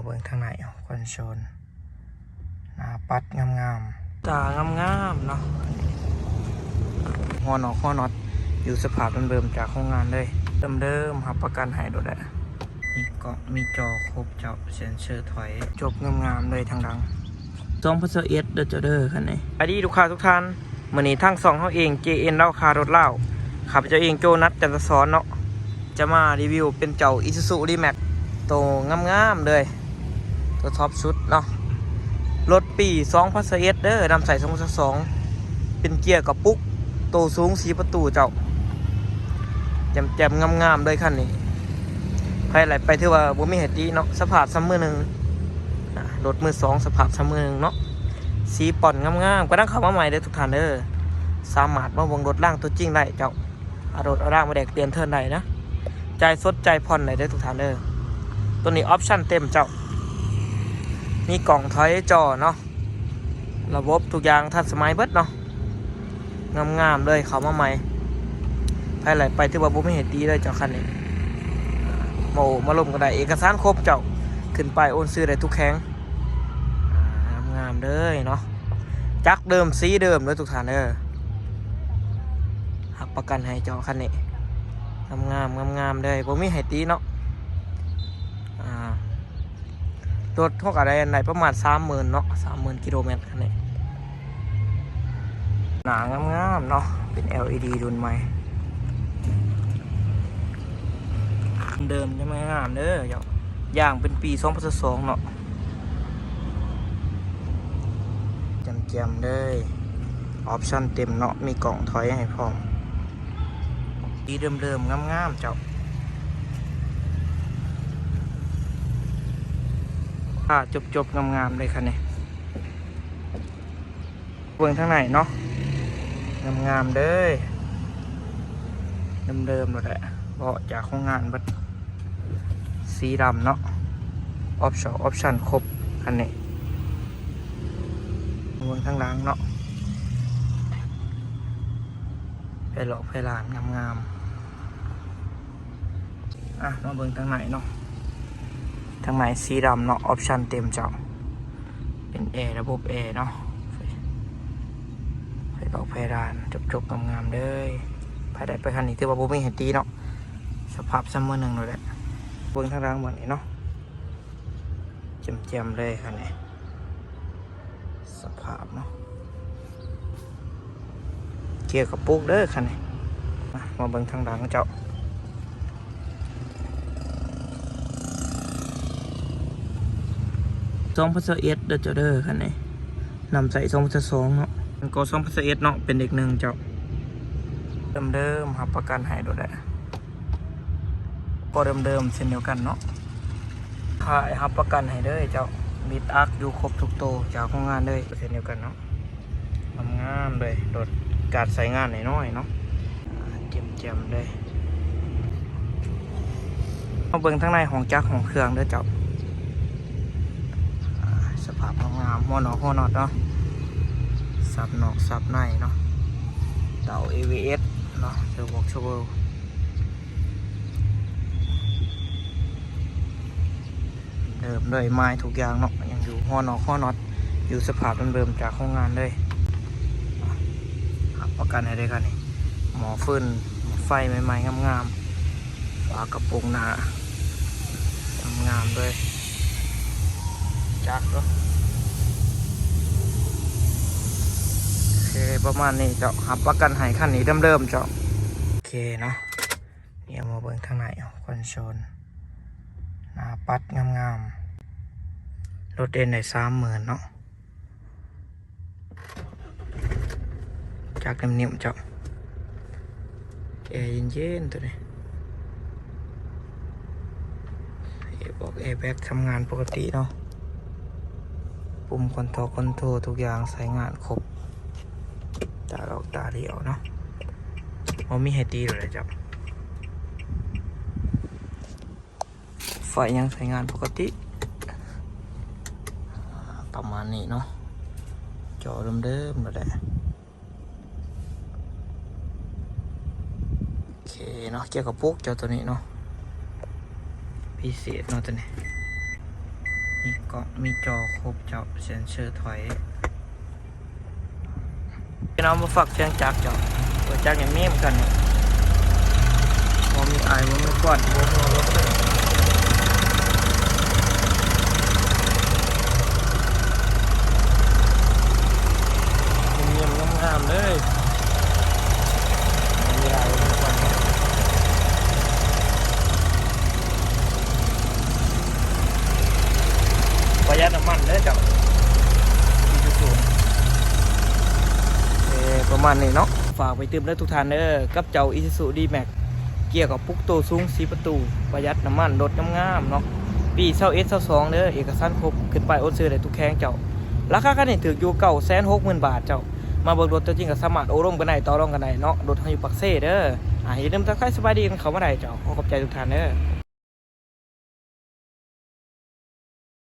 ເບິ່ງທາງໃນ ຄອນໂຊນ ໜ້າປັດງາມໆ ຕາງາມໆເນາະ. ຫົວນອກຫົວນັອດຢູ່ສະພາບເດີມໆຈາກໂຮງງານເລີຍ ເດີມໆ ຮັບປະກັນໃຫ້ໂລດແຫຼະ. ມີກ້ອງມີຈໍຄົບເຈົ້າ ເຊັນເຊີຖອຍ ຈົບງາມໆເລີຍທາງຫຼັງ. ສອງພັນຊາວເອັດເດີເຈົ້າເດີ ຄັນນີ້. ສະບາຍດີລູກຄ້າທຸກທ່ານ, ມື້ນີ້ທາງຊ່ອງເຮົາເອງ ເຈເອັນ ລາວຄ້າລົດລາວ ຂ້າພະເຈົ້າເອງ ໂຈນັດ ຈັນທະສອນເນາະ ຈະມາຣີວິວເປັນເຈົ້າ ອີຊູຊູ ຣີແມັກ ໂຕງາມໆເລີຍ ໂຕທັອບສຸດເນາະ. ລົດປີສອງພັນຊາວເອັດເດີ ນຳໃຊ້ສອງພັນຊາວສອງ ເປັນເກຍກະປຸກ ໂຕສູງສີ່ປະຕູເຈົ້າ ແຈ່ມໆງາມໆເລີຍຄັນນີ້. ໃຜໄລ່ໄປຖືວ່າບໍ່ມີໃຫ້ຕິເນາະ ສະພາບສ່ຳມືໜຶ່ງ. ອ່າ ລົດມືສອງສະພາບສ່ຳມືໜຶ່ງເນາະ ສີປ່ອນງາມໆ ກຳລັງເຂົ້າມາໃໝ່ເດີທຸກທ່ານເດີ. ສາມາດມາເບິ່ງລົດລາງຕົວຈິງໄດ້ເຈົ້າ ເອົາລົດເອົາລາງມາແລກປ່ຽນເທີນໄດ້ນະ ຈ່າຍສົດຈ່າຍຜ່ອນໄດ້ເດີທຸກທ່ານເດີ. ໂຕນີ້ອອບຊັນເຕັມເຈົ້າ ມີກ້ອງຖອຍຈໍເນາະ ລະບົບທຸກຢ່າງທັນສະໄໝເບິດເນາະ ງາມໆເລີຍ ເຂົ້າມາໃໝ່ ໃຜໄລ່ໄປຖືວ່າບໍ່ມີໃຫ້ຕິເລີຍເຈົ້າຄັນນີ້. ມາໂອ້ມາລົມກັນໄດ້ ເອກະສານຄົບເຈົ້າ ຂຶ້ນປ້າຍໂອນຊື່ໄດ້ທຸກແຂວງ. ອ່າ ງາມໆເລີຍເນາະ ຈັກເດີມສີເດີມເດີທຸກທ່ານເດີ ຮັບປະກັນໃຫ້ເຈົ້າຄັນນີ້ ງາມໆ ງາມໆເລີຍ ບໍ່ມີໃຫ້ຕິເນາະ. ອ່າ ລົດເຮົາກະໄດ້ ໄດ້ປະມານສາມໝື່ນເນາະ ສາມໝື່ນກິໂລແມັດຄັນນີ້. ໜ້າງາມໆເນາະ ເປັນ ແອລອີດີ ລຸ້ນໃໝ່ ເດີມຍັງງາມເດີເຈົ້າ ຢາງເປັນປີສອງພັນຊາວສອງເນາະ ແຈ່ມໆເລີຍ ອອບຊັນເຕັມເນາະ ມີກ້ອງຖອຍໃຫ້ພ້ອມ. ດີເດີມໆງາມໆເຈົ້າ ອ່າ ຈົບໆງາມໆເລີຍຄັນນີ້. ເບິ່ງທາງໃນເນາະ ງາມໆເດີ ເດີມໆໂລດແຫຼະ ເບາະຈາກໂຮງງານເບິດ ສີດຳເນາະ ອອບຊັນ ອອບຊັນຄົບຄັນນີ້. ເບິ່ງທາງຫຼັງເນາະ ໄຟຫຼອກໄຟຫຼານງາມໆ. ອ່ະ ມາເບິ່ງທາງໃນເນາະ ທາງໃນສີດຳເນາະ ອອບຊັນເຕັມເຈົ້າ ເປັນແອ ລະບົບແອເນາະ ໄຟຫຼອກໄຟຫຼານຈົບໆງາມໆເລີຍ. ໃຜໄດ້ໄປຄັນນີ້ຖືວ່າບໍ່ມີໃຫ້ຕິເນາະ ສະພາບສ່ຳມື້ໜຶ່ງໂລດແຫຼະ. ເບິ່ງທາງຫຼັງເບິ່ງນີ້ເນາະ ແຈ່ມໆເລີຍຄັນນີ້ ສະພາບເນາະ ເກຍກະປຸກເດີຄັນນີ້. ມາ ມາເບິ່ງທາງຫຼັງເຈົ້າ ສອງພັນຊາວເອັດເດີເຈົ້າເດີ ຄັນນີ້ ນຳໃຊ້ສອງພັນຊາວສອງເນາະ ກໍສອງພັນຊາວເອັດເນາະ ເປັນເດັກໜຶ່ງເຈົ້າ ເດີມໆ ຮັບປະກັນໃຫ້ໂລດແຫຼະ. ກໍເດີມໆເຊັ່ນດຽວກັນເນາະ ຖ່າຍຮັບປະກັນໃຫ້ເດີເຈົ້າ ບິດອັກຢູ່ຄົບທຸກໂຕຈາກໂຮງງານເລີຍ ເຊັ່ນດຽວກັນເນາະ ງາມໆເລີຍ ລົດການໃຊ້ງານນ້ອຍໆເນາະ ອ່າ ແຈ່ມໆເລີຍ. ມາເບິ່ງທາງໃນຫ້ອງຈັກຫ້ອງເຄື່ອງເດີເຈົ້າ ອ່າ ສະພາບງາມໆ ຫົວນອກຫົວນັອດເນາະ ສັບນອກສັບໃນເນາະ ເຕົາ ເອວີເອັສ ເນາະ ເຕີບອອກໂຊເວີ ເດີມເລີຍ ໄມ້ທຸກຢ່າງເນາະ ຍັງຢູ່ ຫົວນອກຫົວນັອດ ຢູ່ສະພາບເດີມໆຈາກໂຮງງານເລີຍ. ຮັບປະກັນໃຫ້ເລີຍຄັນນີ້ ໝໍ້ຟືນ ໝໍ້ໄຟໃໝ່ໆງາມໆ ຝາກະໂປງໜ້າງາມໆເລີຍ ຈັກເນາະ ໂອເຄ ປະມານນີ້ເຈົ້າ ຮັບປະກັນໃຫ້ຄັນນີ້ເດີມໆເຈົ້າ ໂອເຄເນາະ. ດຽວມາເບິ່ງທາງໃນ ຄອນໂຊນ ໜ້າປັດງາມໆ ລົດເອງໄດ້ສາມໝື່ນເນາະ ຈັກໜິ່ມໆເຈົ້າ ແອເຢັນໆໂຕນີ້ ແອບອກແອແບັກທຳງານປົກກະຕິເນາະ ປຸ່ມຄອນໂທລ ຄອນໂທລທຸກຢ່າງໃຊ້ງານຄົບ ຕາຫຼອກຕາຫຼຽວເນາະ ບໍ່ມີໃຫ້ຕີໂລດແຫຼະເຈົ້າ ໄຟຍັງໃຊ້ງານປົກກະຕິ ປະມານນີ້ເນາະ ຈໍເດີມໆໂລດແຫຼະ. ໂອເຄເນາະ ກ່ຽວກັບປຸກເຈົ້າໂຕນີ້ເນາະ ພິເສດເນາະໂຕນີ້ ມີກ້ອງ ມີຈໍຄົບເຈົ້າ ເຊັນເຊີຖອຍ. ພີ່ນ້ອງມາຟັງສຽງຈັກເຈົ້າ ເປີດຈັກຍັງມີເໝືອນກັນເນາະ ບໍ່ມີອາຍ ບໍ່ມີຄວັນ ບໍ່ຫົວລົດເລີຍ ງາມໆເລີຍ ບໍ່ມີອາຍ ບໍ່ມີຄວັນ. ປະຢັດນ້ຳມັນເດີເຈົ້າ ອີຊູຊູ ເອີ ປະມານນີ້ເນາະ ຝາກໄປຕື່ມເດີທຸກທ່ານເດີ ກັບເຈົ້າ ອີຊູຊູ ດີແມັກ ເກຍກັບປຸກໂຕສູງ ສີ່ປະຕູ ປະຢັດນ້ຳມັນ ລົດງາມໆເນາະ ປີຊາວເອັດ ຊາວສອງເດີ ເອກະສານຄົບ ຂຶ້ນປ້າຍໂອນຊື່ໄດ້ທຸກແຂວງເຈົ້າ ລາຄາຄັນນີ້ຖືກຢູ່ ເກົ້າແສນຫົກໝື່ນບາດເຈົ້າ ມາເບິ່ງລົດຕົວຈິງກໍສາມາດໂອ້ລົມກັນໄດ້ ຕໍ່ລອງກັນໄດ້ເນາະ ລົດເຮົາຢູ່ປາກເຊເດີ ອາ ຢ່າລືມທັກທາຍສະບາຍດີກັນເຂົ້າມາໄດ້ເຈົ້າ ຂໍຂອບໃຈທຸກທ່ານເດີ.